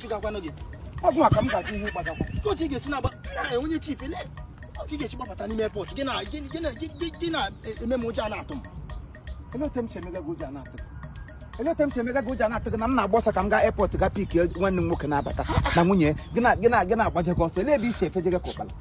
chụgakwanụ gị. Ọ bụ maka m ga-ajụ ihe ịgbagakwa. Ka otu ị ga-esi na-agba na onye chief ele otu ị ga-esi gbabata n'ime airport gị na gị na-eme m ụjọ a na-atụ m. Ele otu m si emega gị ụjọ a na-atụ gị? Ele otu m si emega gị ụjọ a na-atụ gị na m na-agba ọsọ ka m gaa airport ga pick nwanne m nwoke na-abata na nwunye gị na gị na gị na-agbaje gị ọsọ. Ele ebe i si efejege ka ụkpala?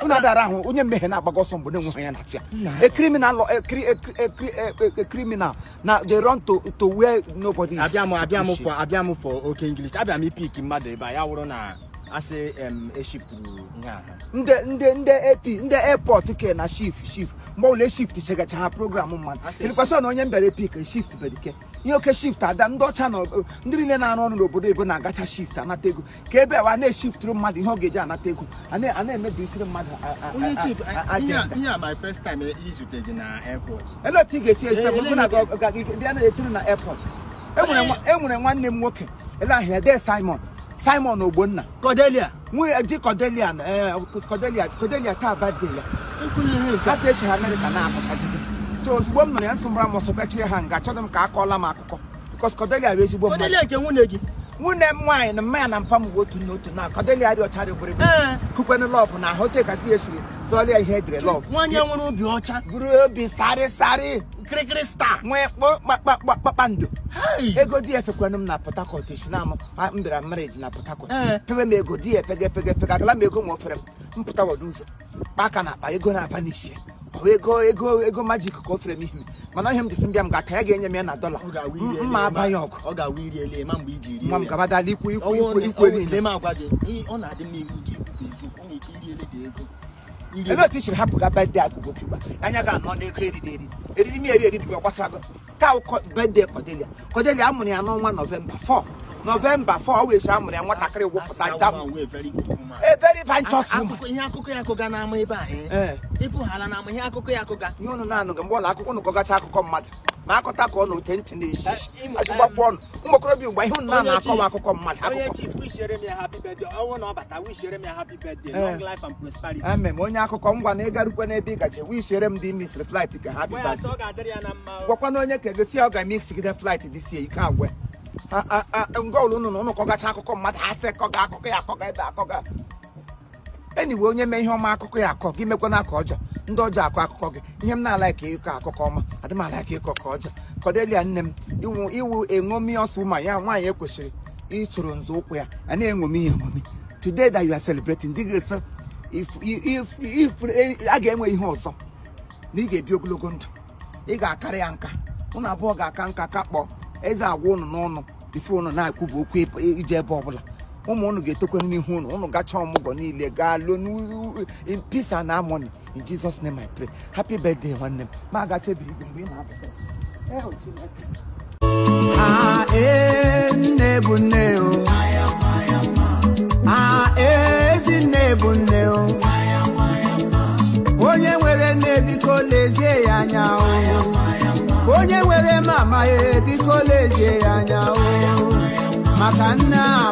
Unu adara ahụ onye mmehie na-agbaga ọsọ mgbe na-enweghị ya na-achụ ya. A criminal a criminal na they run to where nobody is. Abịa m for oke English. Abịa m ipik mmadụ ebe a ya wụrụ na asị em eshifturu ihe a. Ndị AP ndị airport ke na shift mgbe ụlọ shift chegacha ha program mmadụ. Elikwasị na onye mbere pik shift berike. Ihe oke shift ada ndị ọcha na ndị niile na-arụ ọrụ n'obodo ebo na-agacha shift anata ego. Ka ebe a na-eshifturu mmadụ ihe ọ ga-eji anata ego. A na-emebisiri mmadụ. Onye chief, ihe a my first time izute gị na airport. Ele otu ị ga-esi ezute m na bịa na-echere na airport. Enwere nwanne m nwoke ele ahịa de Simon Ogbonna. Cordelia. Nwunye di Cordelia Cordelia taa birthday ya. Ha si echi ha Amerịka na-apụta. So ozugbo m nụrụ ya nsọ mara m ọsọ bịachiri ha nga achọghị m ka akọọla m akụkọ because Cordelia bụ ezigbo mmadụ. Cordelia nke nwunye gị? Nwunye m nwaanyị na mma ya na mpa m bụ otu n'otu na Cordelia dị ọcha rịgbụrịgbụ. Kukwenụ lọvụ na ahụ ka di ya siri zọọlịa ihe edere lọvụ. Nwaanyị nwere obi ọcha. Bụrụ obi sarị sarị. Kirikiri star. Nwee kpakpando. Ego di ya fekwanụ m na Port Harcourt esi na m bịara marriage na Port Harcourt. Fewe m ego di ya fege agala m ego ma o fere m mpụta wọdụ ụzọ. Kpa aka na akpa ego na-aba n'isi. Ọ ego magic ka o fere m ihe. Mana ihe m ji sị m bịa m ga-ata ya ga-enye m ya na dọla. Mma abaghị ọgụ. Ọ ga-awụ iri ele ma mgbe iji rie. Nwa m gabadala ikwu niile. M agwa gị, ọ na-adị mma iwu gị eziokwu, ọ nwere ike iri ele dị ego. Ele otu i siri hapụ ga birthday akụkụ ugbu a. Anya ga-anọ n'ego eriri. Eriri m eri bụ gbasara taa birthday Cordelia. Cordelia amụrụ ya n'ọnwa Nọvemba 4. Nọvemba 4 ọ wee si amụrụ ya nwatakịrị wụpụta jam. A very virtuous woman. Ihe akụkọ ya akụga n'ama ebe a. Ịpụ hala n'ama ihe akụkọ ya akụga. Ihe unu na-anụ gị mgbe ụlọ akụkọ unu kọgacha akụkọ mmadụ. Ma akọta ka ọ na ote ntị na-eshi. Azụgbakwa ọnụ. Ụmụ okorobịa ugbu a ihe unu na-akọwa akụkọ mmadụ. Onye chief wishere m ya happy birthday. Ọnwụ na ọ bata wishere m ya happy birthday. Long life and prosperity. Amen. Onye akụkọ ngwa na ịgarukwe n'ebe ị gaje wishere m dị misiri flight ka happy birthday. Ọ ga-adịrị ya na mma. Gwakwa na onye ka egosi ya ọ ga-emixigide flight dị sie ike agwa. Nga ụlọ unu na unu kọgacha akụkọ mmadụ asị kọga akụkọ ya akọga ebe akọga. Anyway, onye mee ihe ọma akụkọ ya akọ gị mekwana aka ọjọọ ndị ọjọọ akọ akụkọ gị. Ihe m na-alaiki ịkọ akụkọ ọma adị m alaiki ịkọ ka ọjọọ. Cordelia nne m iwu eṅomi ọsọ ụma ya nwaanyị ekwesịrị isoro nzọụkwụ ya a na-eṅomi ya eṅomi. Today that you are celebrating dị ga-esi if a ga-enwe ihe ọzọ na ị ga-ebi ogologo ndụ ị ga-akarị ya nka ụnụ abụọ ga-aka nka ka kpọọ eze agwa ụnụ n'ọnụ bifo ụnụ na-ekwubu okwu ije ebe ọbụla. Ụmụ ụnụ ga-etokwe n'ihu ụnụ ụnụ gacha ọmụgwọ niile gaa lụọ in peace and harmony. In Jesus name I pray. Happy birthday nwanne m. Ma agachebi gị mgbe ị na-apụta. Nne bụ nne o. Ezi nne bụ nne o. Onye nwere nne biko lezie ya anya o. Onye nwere mama ya biko lezie ya anya o. Maka nna